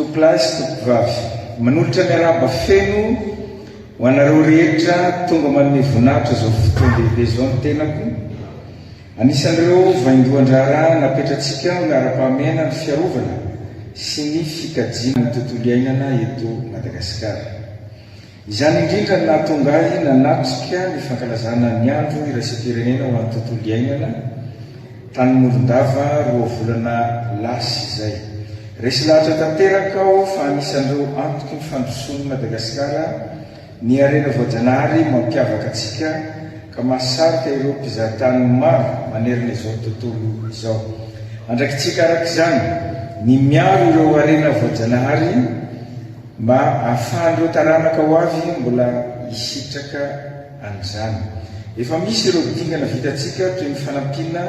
Tompolahy sy tompovavy, manolotra ny arahaba feno ho anareo rehetra tonga manome voninahitra izao fotoan-dehibe izao ny tenako. Anisan'ireo vaindohan-draharaha napetratsika ho laharam-pahamehana ny fiarovana sy ny fikajiana ny tontolo iainana eto Madagasikara. Izany indrindra no nahatonga ahy nanatrika ny fankalazana ny Andro iraisam-pirenena ho an'ny tontolo iainana tany Morondava roa volana lasa izay. Resy lahatra tanteraka aho fa anisan'ireo antoky ny fandrosoan'i Madagasikara ny harena voajanahary mampiavaka antsika ka mahasarika ireo mpizahatany maro manerana izao tontolo izao. Andraikitsika araka izany ny miaro ireo harena voajanahary mba hahafahan'ireo taranaka ho avy mbola hisitraka an'izany. Efa misy ireo dingana vitantsika toy ny fanampiana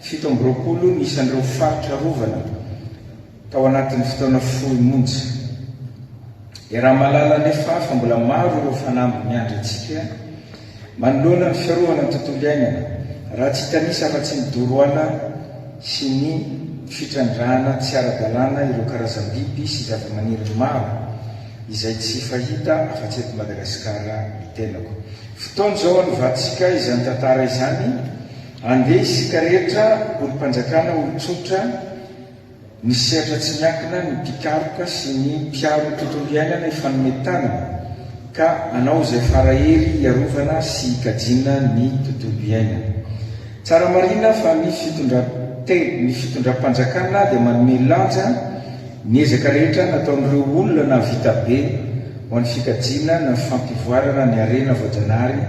27 ny isan'ireo faritra arovana tao anatin'ny fotoana fohy monja. Iaraha-mahalala anefa fa mbola maro ireo fanamby miandry antsika manoloana ny fiarovana ny tontolo iainana, raha tsy hitanisa afa-tsy ny doro ala sy ny fitrandrahana tsy ara-dalàna ireo karazam-biby sy zavamaniry maro izay tsy fahita afa-tsy eto Madagasikara ny tenako. Fotoana izao hanovantsika izany tantara izany, andeha isika rehetra, olom-panjakana, olon-tsotra, Ny sehatra tsy miankina, ny mpikaroka sy ny mpiaro ny tontolo iainana hifanome tanana ka hanao izay fara hery hiarovana sy hikajiana ny tontolo iainana. Tsara marihina fa ny fitondran-te ny fitondram-panjakana dia manome lanja ny ezaka rehetra nataon'ireo olona nahavita be ho an'ny fikajiana na fampivoarana ny harena voajanahary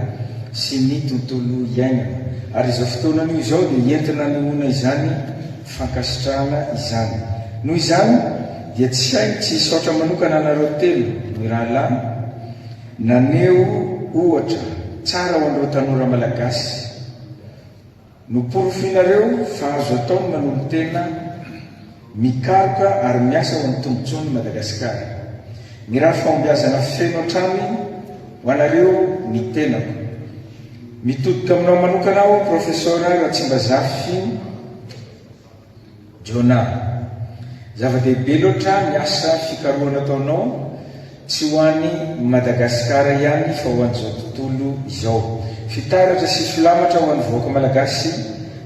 sy ny tontolo iainana ary izao fotoana anio izao dia entina anehoana izany fankasitrahana izany. Noho izany dia tsy hay ny tsy hisaotra manokana anareo telo mirahalahy naneho ohatra tsara ho an'ireo tanora malagasy. Noporofoinareo fa azo atao ny manolo-tena, mikaroka ary miasa ho an'ny tombotsoan'i Madagasikara. Mirary fahombiazana feno hatrany ho anareo ny tenako. Mitodika aminao manokana aho Professor Ratsimbazafy Jonah. Zava-dehibe loatra ny asa fikarohana ataonao, tsy ho an'i Madagasikara ihany fa ho an'izao tontolo izao. Fitaratra sy filamatra ho an'ny vahoaka malagasy,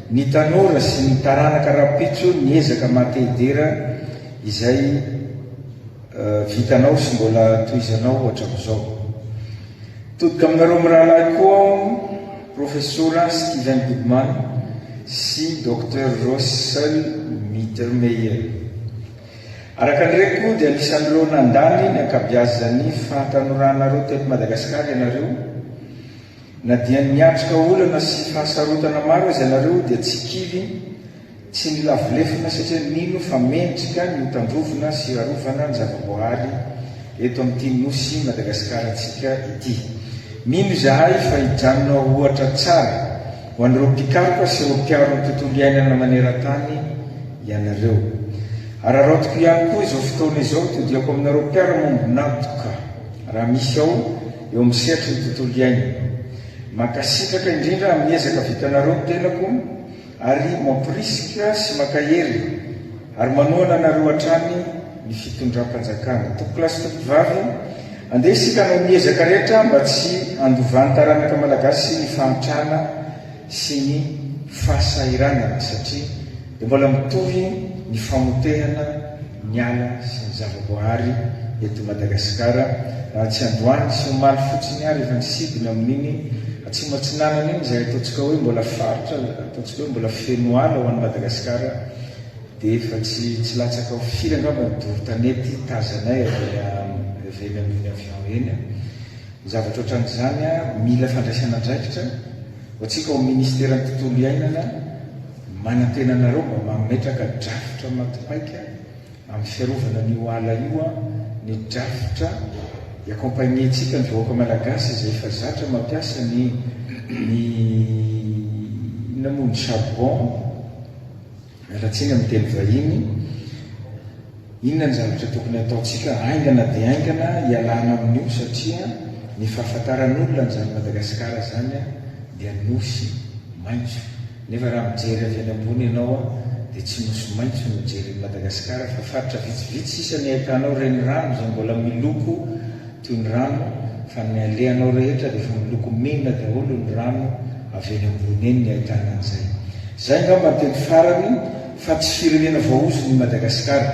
ny tanora sy ny taranaka rahampitso ny ezaka maha-te-hidera izay vitanao sy mbola tohizanao hatramin'izao. Mitodika aminareo mirahalahy koa aho, Profesora Steven Goodman sy Docteur Russell Mittermeier. Araka ny reko dia anisan'ireo nandany ny ankabiazan'ny fahatanoranareo teto Madagasikara ianareo. Na dia niatrika olana sy fahasarotana maro aza ianareo dia tsy kivy Tsy nilavo lefona satria nino fa mendrika ny hotandrovina sy harovana ny zavaboahary eto amin'ity Nosy Madagasikarantsika ity. Mino izahay fa hijanona ho ohatra tsara ho an'ireo mpikaroka sy ireo mpiaro ny tontolo iainana maneran-tany ianareo. Araraotiko ihany koa izao fotoana izao todiako aminareo mpiara-mombon'antoka raha misy ao eo amin'ny sehatry ny tontolo iainana. Mankasitraka indrindra amin'ny ezaka vitanareo ny tenako. Ary mamporisika sy mankahery ary manohana anareo hatrany ny fitondram-panjakana. Tompokolahy sy tompokovavy, andeha isika hanao ny ezaka rehetra mba tsy handovan'ny taranaka malagasy ny fahantrana sy ny fahasahiranana satria dia mbola mitohy ny famotehana ny ala sy ny zavaboahary eto Madagasikara raha tsy androany sy omaly fotsiny ary efa nisidina amin'iny Atsimo Atsinanana iny izay ataontsika hoe mbola faritra ataontsika hoe mbola feno ala ho an'i Madagasikara dia efa tsy tsy latsaka ho firy angamba ny doro tanety tazanay avy eny avy eny amin'iny avion eny. Ny zavatra ohatran'izany mila fandraisana andraikitra ho antsika ao amin'ny ministeran'ny tontolo iainana. Manantena anareo mba mametraka drafitra maty paika amin'ny fiarovana an'io ala io ny drafitra hi-accompagner-tsika ny vahoaka malagasy izay efa zatra mampiasa ny ny inona moa ny charbon, miala tsiny amin'ny teny vahiny, inona ny zavatra tokony hataontsika haingana dia haingana hialana amin'io satria ny fahafantaran'olona an'izany Madagasikara izany dia nosy maitso. Nefa raha mijery avy any ambony ianao. dia tsy nosy maitso no jeren'i Madagasikara fa faritra vitsivitsy sisa ny ahitanao renirano izay mbola miloko toy ny rano fa ny alehanao rehetra dia efa miloko mena daholo ny rano avy eny ambony eny ny ahitana an'izay. Izay angamba ny teny farany fa tsy firenena voaozona i Madagasikara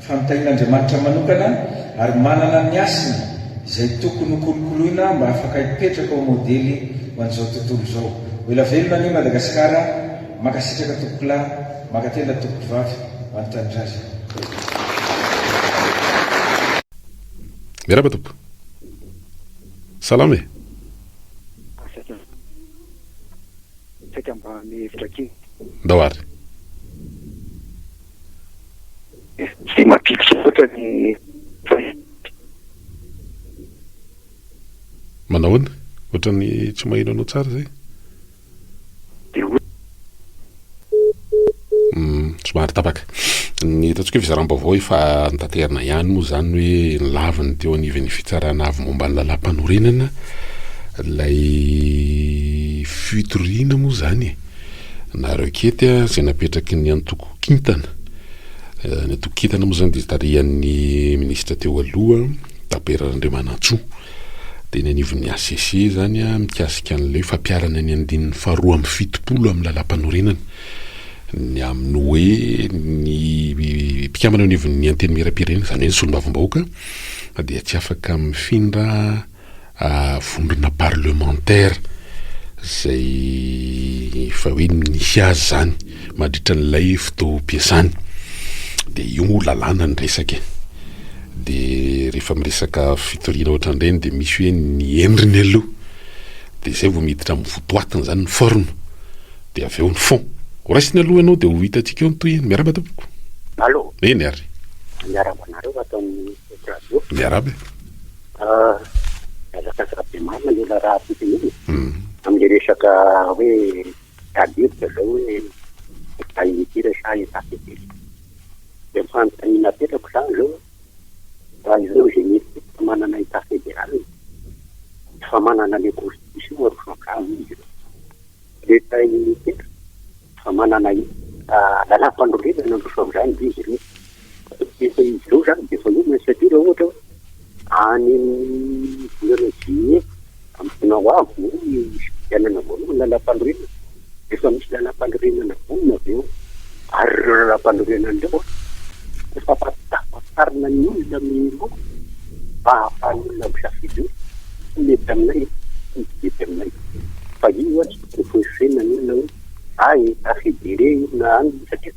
fa notahian'Andriamanitra manokana ary manana ny hasiny izay tokony ho kolokoloina mba afaka hipetraka ho modely ho an'izao tontolo izao. Ho ela velona anie Madagasikara, mankasitraka tompokolahy, mankatelina tompokovavy ho an'ny tanindrazana. Miarahaba tompoko. Salama e. Saika mba hanome hevitra kely. Ndao ary. Tsy dia mampiditra loatra ny Manahoana? Ohatran'ny tsy maheno anao tsara izay. Dia hoy. Somary tapaka. Ny ataontsika hoe fizaram-baovao efa notaterina ihany moa izany hoe nolaviny teo anivon'ny fitsarana avo momba ny lalàmpanorenana ilay fitoriana moa izany e, na requête izay napetraky ny antoko Kintana. Ny antoko Kintana moa izany dia tarihan'ny minisitra teo aloha Tabera Randriamanantsoa. Dia ny anivon'ny HCC izany mikasika an'ilay hoe fampiharana ny andininy faharoa amby 70 amin'ny lalàmpanorenana ny amin'ny hoe ny mpikambana eo anivon'ny Antenimierampirenena, izany hoe ny solombavambahoaka dia tsy afaka mifindra vondrona parlemantera izay efa hoe nisy azy izany mandritra an'ilay fotoam-piasany. Dia io moa lalàna ny resaka e. Dia rehefa miresaka fitoriana ohatran'ireny dia misy hoe ny endriny aloha, dia izay vao miditra amin'ny votoatiny izany, ny forme, dia avy eo ny fond. Ho raisina aloha ianao dia ho hitantsika eo ny tohiny. Miarahaba tompoko. Allo. Eny ary. Miarahaba anareo ato amin'ny Top Radio. Miarahaba e. Mihazakazaka be marina ny olona raha fitenenana amin'ilay resaka hoe ady hevitra izao hoe état unitaire sa état fédéré. Dia ny fanontaniana apetrako izany izao, raha ireo izay mety efa manana état fédéral, efa manana ilay constitution aroso amin'izany hoy izy ireo. L'état unitaire, efa manana lalàmpanorenana aroso amin'izany ve izy ireo? Efa izy ireo izany dia efa miomana satria raha ohatra hoe any amin'ny volana juillet amin'ny taona ho avy no hisy fifidianana voalohany lalàmpanorenana, efa misy lalàmpanorenana vonona avy eo ary ireo lalàmpanorenana ireo efa ampahafantarina ny olona mialoha mba ahafahan'ny olona misafidy hoe ity mety aminay, ity tsy mety aminay. Fa io tsy tokony fonosena ny olona hoe ah état fédéré io na any satria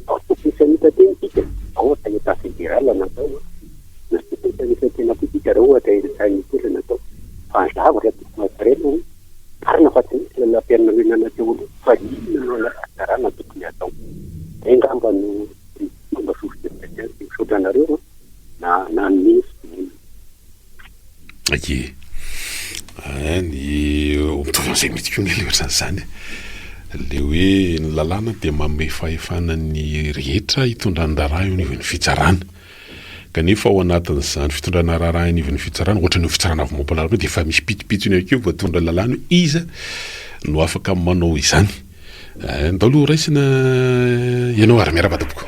Ao tokony tsy hamita tena isika raha ohatra état fédéral natao na tokony tsy hamita tena koa isika raha ohatra état unitaire natao. Fa ny zavatra tokony hatsaraina hoe marina fa tsy misy lalam-pianarana teo aloha fa inona no hatsarana tokony hatao. Izay angamba no fomba soso-kevitra kely. Misaotra anareo na nanome fitenenana. Ie. Ny mitovy amin'izay mihitsy koa anie ilay ohatran'izany e. Ilay hoe ny lalàna dia manome fahefana ny rehetra hitondran-draharaha eo anivon'ny fitsarana. Kanefa ao anatin'izany fitondrana raharaha eo anivon'ny fitsarana, ohatra ny eo fitsarana avo momba ny dia efa misy pitsopitsony ihany koa voatondra lalàna hoe iza no afaka manao izany. Ndao aloha raisina ianao ary miarahaba tompoko.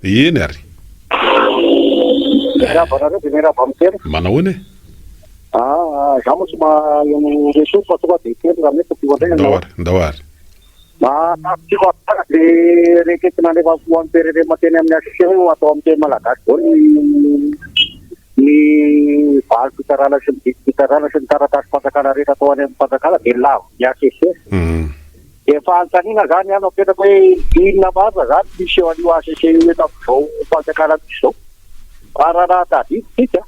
Eny ary. Miarahaba anareo dia miarahaba amin'ny tena. Manahoana e? Ah, za moa tsy maheno réseau fa tonga dia hiteny raha mety tonga indray ianao. Ndao ary, ndao ary. Tiako ampitana le requête nalefa ho an'ny PRRM teny amin'ny HCC hoe atao amin'ny teny malagasy daholo ny ny valim-pitsarana sy ny didim-pitsarana sy ny taratasim-panjakana rehetra atao any amin'ny fanjakana dia lavin'ny HCC. Dia fanontaniana zany no apetrako hoe inona marina zany mission an'io HCC io eto amin'izao fanjakana misy izao? Fa raha raha tadidy tsika,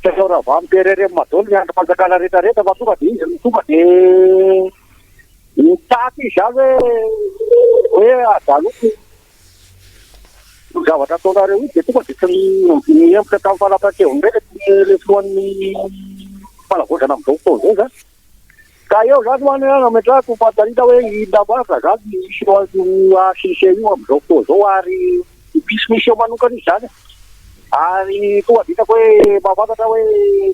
tsy atao ravahan'ny PRRM daholo ny andrim-panjakana rehetra rehetra fa tonga dia izy no tonga dia mitaky izy zany hoe hoe ajanoko io zavatra ataonareo io dia tonga dia tsy nihemotra tamin'ny fanapahan-keviny indray ilay filohan'ny fanavaozana amin'izao fotoana izao zany. Ka eo zany hoany no ametrahako fanontaniana hoe inona marina zany ny mission io HCC io amin'izao fotoana izao ary misy mission manokana izy zany ary tonga dia hitako hoe mahafantatra hoe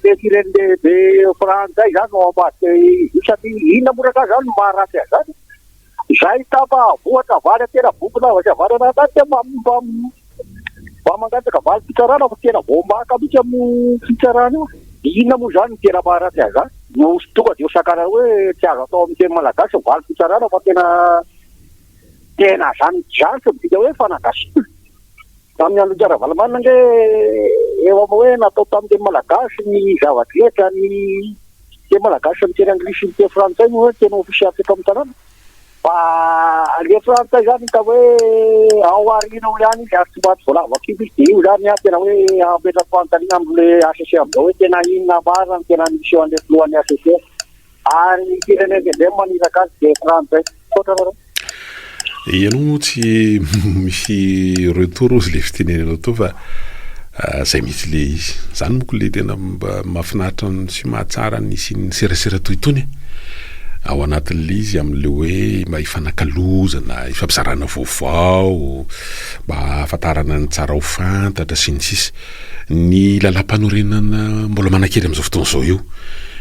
le firenen-dehibe frantsay zany no ao ambadika izy io satria inona moa rangahy zany no maharatsy an'izany? Izay tafavoaka avy any tena Bongolava sy avy any anaty any dia mba mba mba mangataka valim-pitsarana fa tena voambaka mihitsy amin'io fitsarana io. Inona moa izany no tena maharatsy an'izany? No tonga dia ho sakanana hoe tsy azo atao amin'ny teny malagasy ny valim-pitsarana fa tena tena izany izany tsy midika hoe fanagasiana. Tamin'ny andron'i Ravalomanana ange eo amin'ny hoe natao tamin'ny teny malagasy ny zava-drehetra, ny teny malagasy sy ny teny anglisy sy ny teny frantsay no hoe teny ofisialy teto amin'ny tanàna. Fa le frantsay zany hita hoe ao aoriana ao ihany izy ary tsy mba tsy voalavo akibo izy dia io zany an tena hoe ametrako fanontaniana amin'le HCC amin'izao hoe tena inona marina no tena mission an'le filohan'ny HCC ary ny firenena lehibe maniraka azy dia frantsay. Misaotra anareo. Ianao moa tsy misy retour ozy le fitenenanao teo fa zay mihitsy le izy. Zany moko le tena mba mahafinaritra sy mahatsara ny hisian'ny serasera toy itony e. Ao anatin'le izy amin'le hoe mba hifanakalozana, hifampizarana vaovao, mba hahafantarana ny tsara ho fantatra sy ny sisa. Ny lalàmpanorenana mbola manan-kery amin'izao fotoana izao io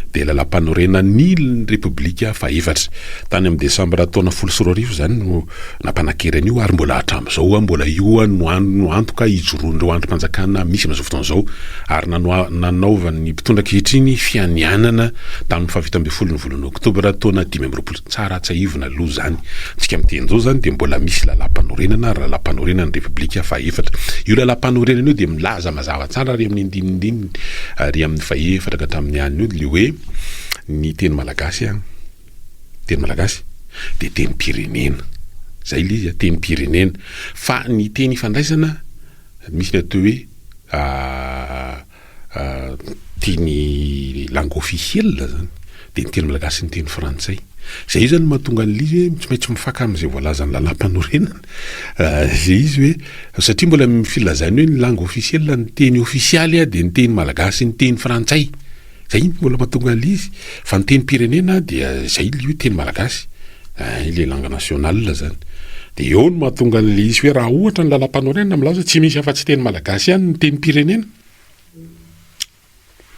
dia lalàmpanorenan'ny Repoblika fahefatra. Tany amin'ny desambra taona 2010 izany no nampanan-kery an'io ary mbola hatramin'izao mbola io no no antoka ijoroan'ireo andrim-panjakana misy amin'izao fotoana izao ary nanoa nanaovan'ny mpitondra ankehitriny fianianana tamin'ny fahafito ambin'ny folon'ny volana oktobra taona 25 Tsara tsiahivina aloha izany. Antsika miteny izao izany dia mbola misy lalàmpanorenana ary lalàmpanorenan'ny Repoblika fahefatra. Io lalàmpanorenana io dia milaza mazava tsara ary amin'ny andinindininy ary amin'ny fahefatra ka hatramin'ny alina io dia hoe ny teny malagasy an, teny malagasy dia tenim-pirenena. Izay ilay izy an, tenim-pirenena. Fa ny teny ifandraisana misy ny atao hoe Teny langue officielle zany dia ny teny malagasy sy ny teny frantsay. Zay io zany no mahatonga an'ilay izy hoe tsy maintsy mifaka amin'izay voalazan'ny lalàmpanorenana zay izy hoe satria mbola ny filazany hoe ny langue officielle ny teny ofisialy dia ny teny malagasy sy ny teny frantsay. Zay no mbola mahatonga an'ilay izy fa ny tenim-pirenena dia zay ilay hoe teny malagasy. Ein le langue nationale zany. De eo no mahatonga an'ilay izy hoe raha ohatra ny lalàmpanorenana milaza hoe tsy misy afa-tsy teny malagasy ihany ny tenim-pirenena.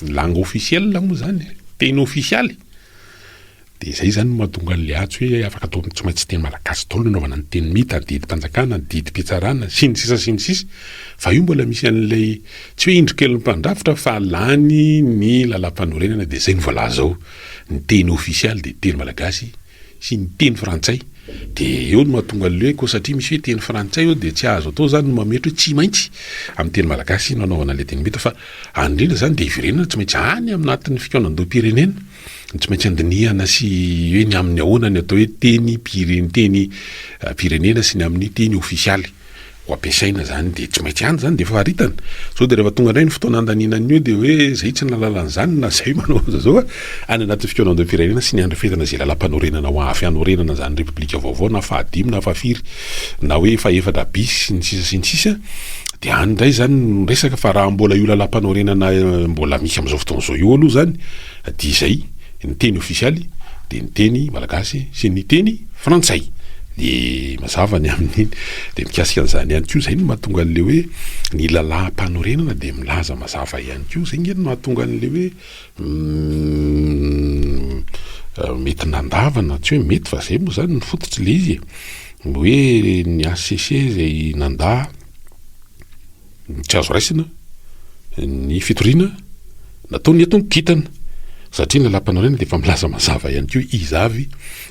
Ny langue officielle moa zany e, teny ofisialy. De zay zany no mahatonga an'ilay antso hoe afaka atao tsy maintsy teny malagasy daholo no anaovana ny teny mita, ny didim-panjakana, ny didim-pitsarana, sy ny sisa sy ny sisa. Fa io mbola misy an'ilay tsy hoe indro kelin'ny mpandrafitra fa lany ny lalàmpanorenana de zay no voalaza ao. Ny teny ofisialy dia teny malagasy sy ny teny frantsay. Dia eo no mahatonga an'ilay hoe koa satria misy hoe teny frantsay eo dia tsy azo atao izany ny mametra hoe tsy maintsy amin'ny teny malagasy no anaovana an'ilay teny mita fa any indrindra izany dia hiverenana tsy maintsy any anatin'ny fikaonandoham-pirenena no tsy maintsy andinihana sy hoe ny amin'ny ahoana ny atao hoe teny piren- teny pirenena sy ny amin'ny teny ofisialy. ho ampiasaina zany de tsy maintsy any zany de efa faritana, sao de rehefa tonga indray ny fotoana handaniana an'io de hoe zay tsy nahalala an'izany na zay manao an'izao zao a, any anatin'ny fikaonandoham-pirenena sy ny handrafetana izay lalàmpanorenana ho avy hanorenana izany repoblika vaovao na fahadimy na fahafiry na hoe fahefatra bis sy ny sisa sy ny sisa de any indray zany no resaka fa raha mbola io lalàmpanorenana mbola misy amin'izao fotoana izao io aloha zany dia izay ny teny ofisialy dia ny teny malagasy sy ny teny frantsay. Dia mazava ny amin'iny. Dia mikasika an'izany ihany koa, izay no mahatonga an'ilay hoe ny lalàm-panorenana dia milaza mazava ihany koa, izay ange no mahatonga an'ilay hoe mety nandavana, tsy hoe mety fa izay moa izany no fototr'ilay izy e, hoe ny HCC izay nandà Tsy azo raisina ny fitoriana nataon'ny eto Kintana satria ny lalàmpanorenana dia efa milaza mazava ihany koa iza avy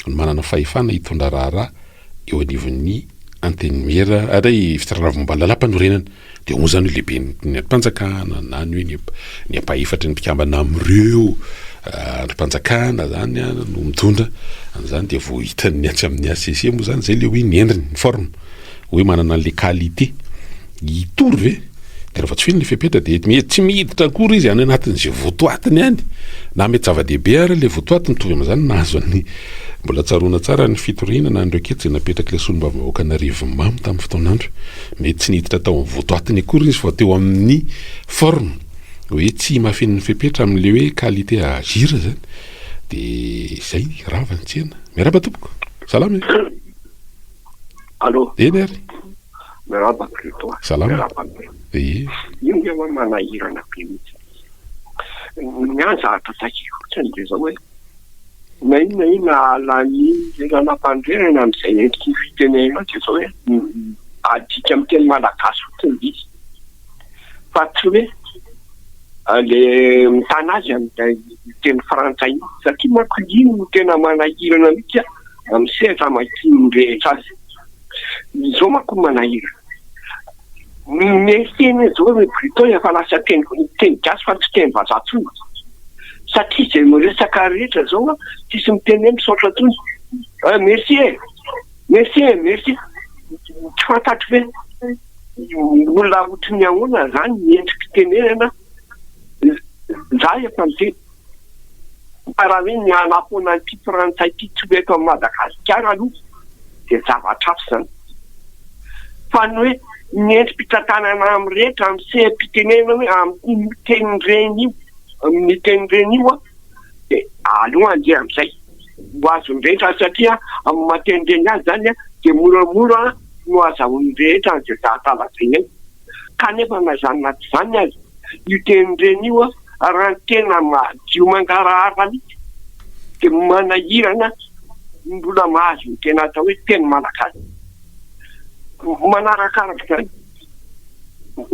no manana fahefana hitondra raharaha eo anivon'ny antenimiera ary fitsarana momba ny lalàmpanorenana dia ao izany hoe lehiben'ny andrim-panjakana na ny hoe ny ampahefatry ny mpikambana amin'ireo eh, andrim-panjakana zany no mitondra an'izany dia vao hitan'ny atsy amin'ny HCC moa zany zay le hoe ny endriny ny forme hoe manana an'le qualité hitory ve? De rehefa tsy feno le fepetra de mety tsy miditra akory izy any anatin'izay votoatiny any, na mety zava-dehibe ary le votoatiny, mitovy amin'izany nahazo an'ny mbola tsaroana tsara ny fitoriana na ny requête izay napetrak'ilay solombavambahoakan'Arivonimamo tamin'ny fotoan'andro, mety tsy niditra tao amin'ny votoatiny akory izy fa teo amin'ny forme hoe tsy mahafeno ny fepetra amin'le hoe qualité à agir zany de izay rava ny tsena. Miarahaba tompoko, salama e! Allô. Eny ary. Miarahaba Cléton. Salama. Miarahaba anareo. Ie. Io nge hoa manahirana be mihitsy. Ny ahy zavatra takiako fotsiny dia izao hoe. Na inona na inona halan'ny lalàmpanorenana amin'izay endriky ny fitenenana dia atao hoe adika amin'ny teny malagasy fotsiny ilay izy fa tsy hoe ilay mitana azy amin'ilay teny frantsay iny satria manko iny no tena manahirana mihitsy amin'ny sehatra amakian'ny rehetra azy. Izao manko no manahirana. Ny teny hoe zao hoe Breton efa lasa teny teny gasy fa tsy teny vazaha tsony satria izay miresaka rehetra zao tsisy miteny hoe misaotra tsony ah merci e merci e merci tsy fantatro ve olona ohatry ny ahoana zany ny endri-pitenenana za efa miteny Fa raha hoe ny hanafoana an'ity frantsay ity tsy ho eto amin'i Madagasikara aloha dia zavatra hafa izany. Fa ny hoe ny endri-pitantanana amin'ny rehetra, amin'ny seha-pitenenana hoe amin'io tenin-dreny io, amin'ny tenin-dreny io an, dia aleo handeha amin'izay. Ho azon'ny rehetra satria amin'ny maha tenin-dreny azy izany an, dia moramora no azahoan'ny rehetra an'izay zavatra lazainy eo. Kanefa na izany na tsy izany aza, io tenin-dreny io an, raha ny tena madio mangarahara mihitsy dia manahirana ny mbola mahazo ny tena atao hoe teny malagasy. Manarakaraka izany,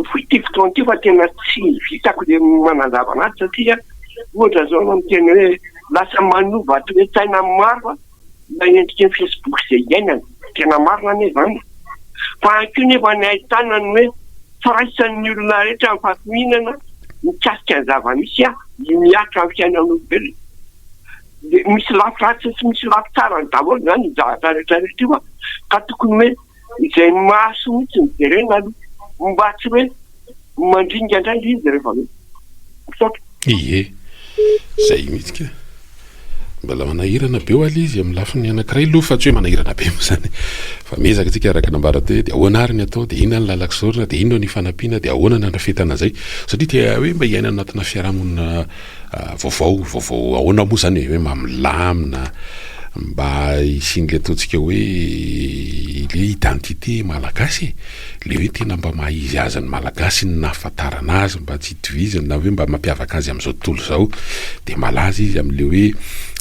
fohy ity fotoana ity fa tena tsy vitako ilay manazava anazy satria ohatra izao ianao miteny hoe lasa manova toe-tsaina maro ilay endriky ny Facebook izay iainana, tena marina anie izany fa any koa nefa ny ahitana ny hoe firaisan'ny olona rehetra mifampihinana mikasika ny zava-misy mihatra amin'ny fiainan'olombelona. Dia misy lafy ratsiny sy misy lafy tsarany daholo izany io zavatra rehetra rehetra io ka tokony hoe izay mahasoa mihitsy no jerena aloha mba tsy hoe mandringa indray ilay izy rehefa avy eo. Misaotra. Ie, izay mihitsy ka. Mbola manahirana be ho'a ilay izy amin'ny lafiny anankiray aloha fa tsy hoe manahirana be moa izany fa miezaka tsika araka ny nambara teo hoe dia ahoana ary ny atao dia inona ny lalan-kisorona dia inona ny fanampiana dia ahoana ny handrafetana an'izay satria te hoe mba hiaina anatina fiarahamonina vaovao, vaovao ahoana moa izany e, hoe mba milamina, mba hisian'ilay ataontsika hoe ilay identité malagasy e, ilay hoe tena mba maha izy azy ny malagasy ny nahafantarana azy mba tsy hitovizany na hoe mba mampiavaka azy amin'izao tontolo izao, dia malaza izy amin'ilay hoe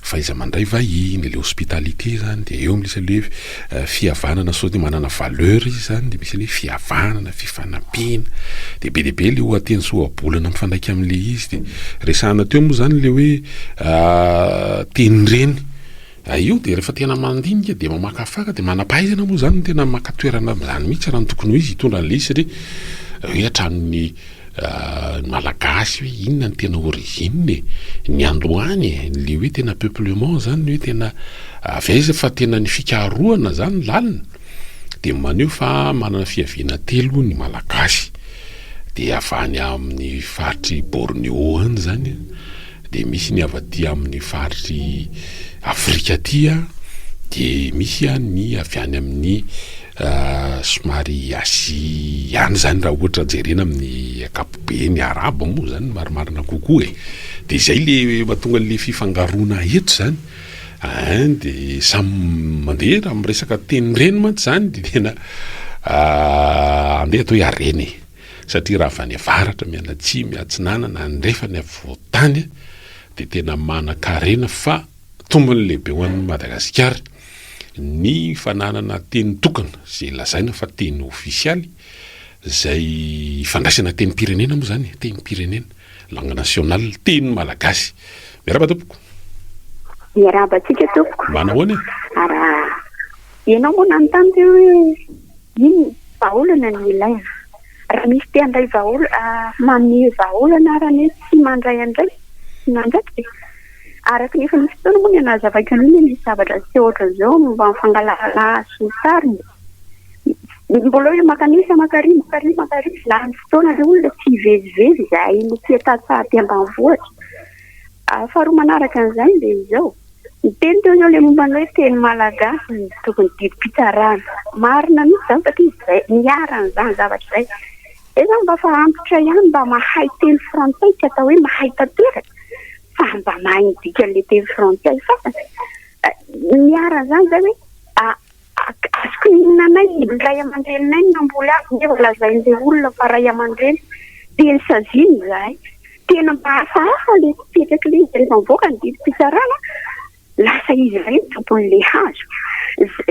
fahaiza-mandray vahiny, ilay hospitalité izany, dia eo misy an'ilay hoe fihavanana sao dia manana valeur izy izany, dia misy an'ilay hoe fihavanana, fifanampiana, dia be dia be ilay ohateny sy ohabolana mifandraika amin'ilay izy, dia resahana teo moa izany ilay hoe tenireny. Io dia rehefa tena mandinika dia mamakafaka dia manam-pahaizana moa izany no tena maka toerana amin'izany mihitsy raha ny tokony ho izy hitondra an'ilay izy satria hoe hatramin'ny ny malagasy hoe inona ny tena origine e, ny andohany e, le hoe tena peuplement zany ny hoe tena avy aiza fa tena ny fikarohana zany lalina dia maneho fa manana fiaviana telo ny malagasy dia avy any amin'ny faritr'i Borneo any zany Dia misy ny avy aty amin'ny faritr'i Afrika aty an, dia misy ny avy any amin'ny somary Asie any zany raha ohatra jerena amin'ny ankapobeny, arabo moa zany no marimarina kokoa e. Dia izay le mahatonga an'le fifangaroana eto zany ein, dia samy mandeha raha miresaka teny reny mantsy zany dia tena andeha atao hoe harena e. Satria raha avy any avaratra, mianatsimo, miatsinanana, andrefana, afovoan-tany dia tena manan-karena fa tombony lehibe ho an'i Madagasikara ny fananana teny tokana izay lazaina fa teny ofisialy izay ifandraisana tenim-pirenena moa izany e, tenim-pirenena, langue nationale, teny malagasy. Miarahaba tompoko. Miarahaba antsika tompoko. Manahoana e? Ara ianao moa nanontany teo hoe inona vahaolana no ilaina. Raha misy te handray vahaolana, manome vahaolana ary anie tsy mandray andraikitra, tsy mandraikitra e. Araka ny efa nisy fotoana moa ny nanazavaiko an'iny hoe misy zavatra niseho ohatran'izao momba ny fangalarana hazo sy ny tariny. Mbola hoe mankanesa mankary mankary mankary, lany fotoana ilay olona tsy hivezivezy izahay no tia tantsaha aty ambanivohitra. Faharoa manaraka an'izay dia izao. Niteny teo ianao ilay momba ny hoe teny malagasy no tokony didim-pitsarana. Marina mihitsy izany satria izay niharan'izany zavatra izay. Izay izany mba fa antitra ihany mba mahay teny frantsay, tsy atao hoe mahay tanteraka fa mba mahay ny dikan'ilay teny frantsay fantany. Niharan'izany izay hoe Azoko inona anay ny ray aman-dreninay no namboly azy nefa lazain'ilay olona fa ray aman-dreny dia nosaziana izahay. Tena mba hafahafa ilay fipetrak'ilay izy rehefa mivoaka ny didim-pitsarana. Lasa izy iray no tompon'ilay hazo,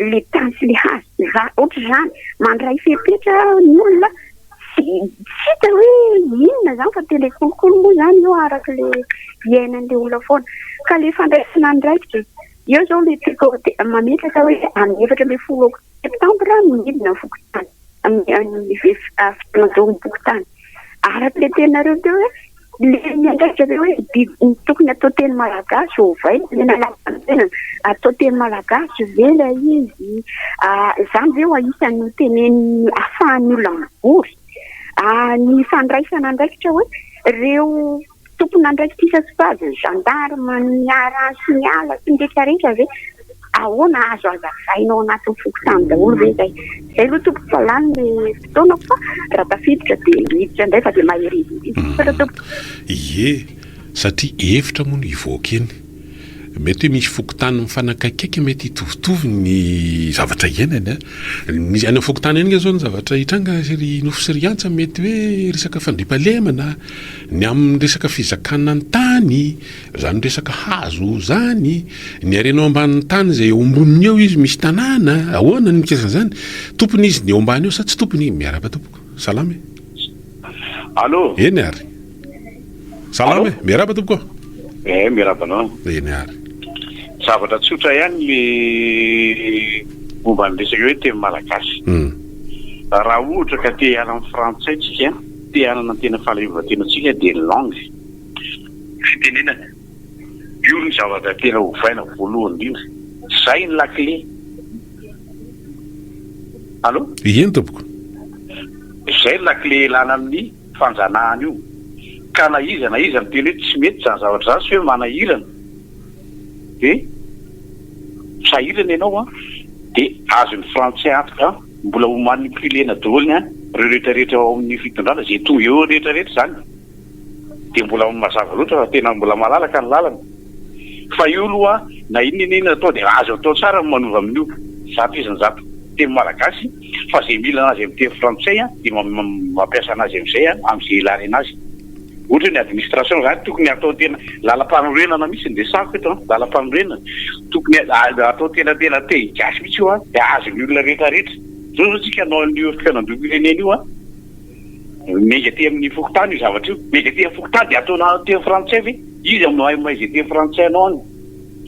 ilay tany sy ilay hazo. Za, ohatr'izany, mandray fepetra ny olona, tsy tsy hita hoe inona izany fa tena kolikoly moa izany io araka ilay iainan'ilay olona foana. Ka ilay fandraisana andraikitra e, eo izao ilay tiako mametraka hoe amin'ny 14 septambra no midina ny fokontany. Amin'ny fitondraom-pokontany. Araka ilay teninareo teo hoe ilay miandraikitra ve hoe ny tokony atao teny malagasy ovaina ny lalàmpanorenana, atao teny malagasy ve ilay izy? Izany ve ho anisan'ny ho tenenin'ny ahafahan'ny olona mivory? Ny fandraisana andraikitra hoe ireo Tompon'andraikitra isan-tsokajiny, gendarme, ny ara sy ny ala sy ny rehetra rehetra ve? Ahoana azo hazavaina ao anatin'ny fokontany daholo ve izay? Izay aloha tompoko fa lany ny fotoanako fa raha tafiditra dia miditra indray fa dia mahereza indrindra. Misaotra tompoko. Ie, satria hevitra moa no hivoaka eny. Mety hoe misy fokontany mifanakaikaiky mety hitovitovy ny zavatra iainany an. Misy any amin'ny fokontany any ange zao ny zavatra hitranga ry Nofy sy ry Antsa mety hoe resaka fandriampahalemana, ny amin'ny resaka fizakana ny tany, zany resaka hazo zany, ny harena ao ambanin'ny tany izay eo amboniny eo izy misy tanàna, ahoana ny mikasika an'izany? Tompony izy ny eo ambany eo sa tsy tompony? Miarahaba tompoko. Salama e. Allô. Eny ary. Salama e, miarahaba tompoko. Eh, miarahaba anao. Eny ary. Zavatra tsotra ihany le momba ny resaka hoe teny malagasy. Raha ohatra ka te hiala amin'ny frantsay tsika, te hanana ny tena fahaleovantenantsika dia ny langue, fitenenana. Io ny zavatra tena ovaina voalohany indrindra. Zay ny lakile. Allô? Eny tompoko. Zay ny lakile ilana amin'ny fanjanahana io. Ka na iza na iza miteny hoe tsy mety izany zavatra izany sy hoe manahirana dia sahirana ianao an, dia azon'ny frantsay antoka an, mbola ho manipuler-na daholo ny an, ireo rehetra rehetra ao amin'ny fitondrana, izay tonga eo rehetra rehetra izany dia mbola mazava loatra fa tena mbola malalaka ny lalana. Fa io aloha na inona na inona atao dia azo atao tsara ny manova amin'io 100% teny malagasy fa izay mila anazy amin'ny teny frantsay dia mampiasa anazy amin'izay amin'izay ilany anazy. Ohatra hoe ny administration izany tokony atao tena lalam-panorenana mihitsy ny resahako eto an, lalam-panorenana tokony atao tena tena teny gasy mihitsy io an, dia azon'ny olona rehetra rehetra. Izao izao tsika hanao an'io fikaonandoham-pirenena io an, miainga aty amin'ny fokontany io zavatra io, miainga aty amin'ny fokontany dia ataonao teny frantsay ve? Iza no mahay mahay izay teny frantsay anao any?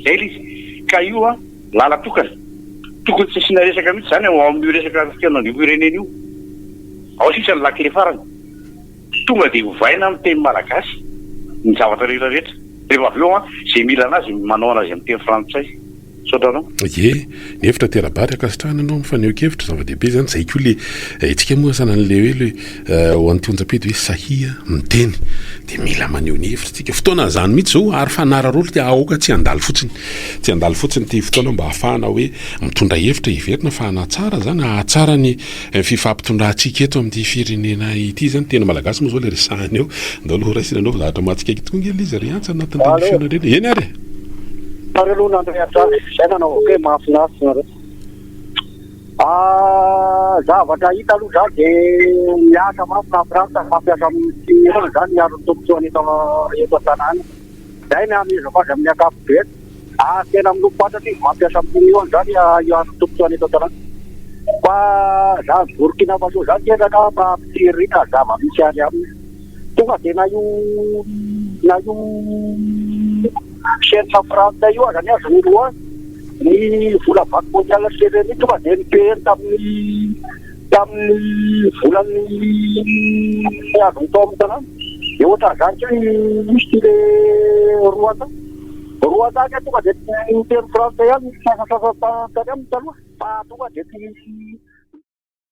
Zay ilay izy. Ka io an, lala tokana. Tokony tsy asiana resaka mihitsy izany ao amin'io resaka fikaonandoham-pirenena io. Ao sisa ny lakile farany. Tonga dia ovaina amin'ny teny malagasy ny zavatra rehetra rehetra. Rehefa avy eo an, izay mila anazy manao anazy amin'ny teny frantsay. Misaotra anao. Ie, ny hevitra tera-bary ankasitrahana anao amin'ny fanehoan-kevitra, zava-dehibe izany, izay koa le itsika moa asana an'le hoe le ho an'ity onjam-pety hoe sahia miteny, dia mila maneho ny hevitra tsika, fotoana an'izany mihitsy izao ary fanararaotra aoka tsy handalo fotsiny, tsy handalo fotsiny ity fotoana mba hahafahana hoe mitondra hevitra heverina fa hanatsara izany, hahatsara ny fifampitondrantsika eto amin'ity firenena ity izany, teny malagasy moa izao le resahana eo, ndao aloha horaisina anao fa zavatra mahatsikaiky tokoa ange le izy ry Antsa anatin'ireny feonao ireny, eny ary e! Nareo aloha nandray hatrany zay nanao ok mahafinaritra nareo. Ah, zavatra hita aloha zany de miasa mafy na frantsa mampiasa amin'ny fihinana zany miaro ny tombontsoany eto eto an-tanàna. Zay ny amezako azy amin'ny ankapobeny. Ah, tena miloko fatratra izy mampiasa amin'ny fihinana zany hiaro ny tombontsoany eto an-tanàna. Fa zany Burkina Faso zany kendraka mampitsiriritra zava-misy any aminy. Tonga de na io na io Chaine frantsay io aza anie azon'ny roa ny vola banque mondiale sy FMI tonga dia ni-payer tamin'ny tamin'ny volan'ny azony tao amin'ny tanàna. Dia ohatran'izany koa i ity le Rwanda. Rwanda anie tonga dia niteny frantsay ihany ny sasasasany tany aminy taloha fa tonga dia tsy.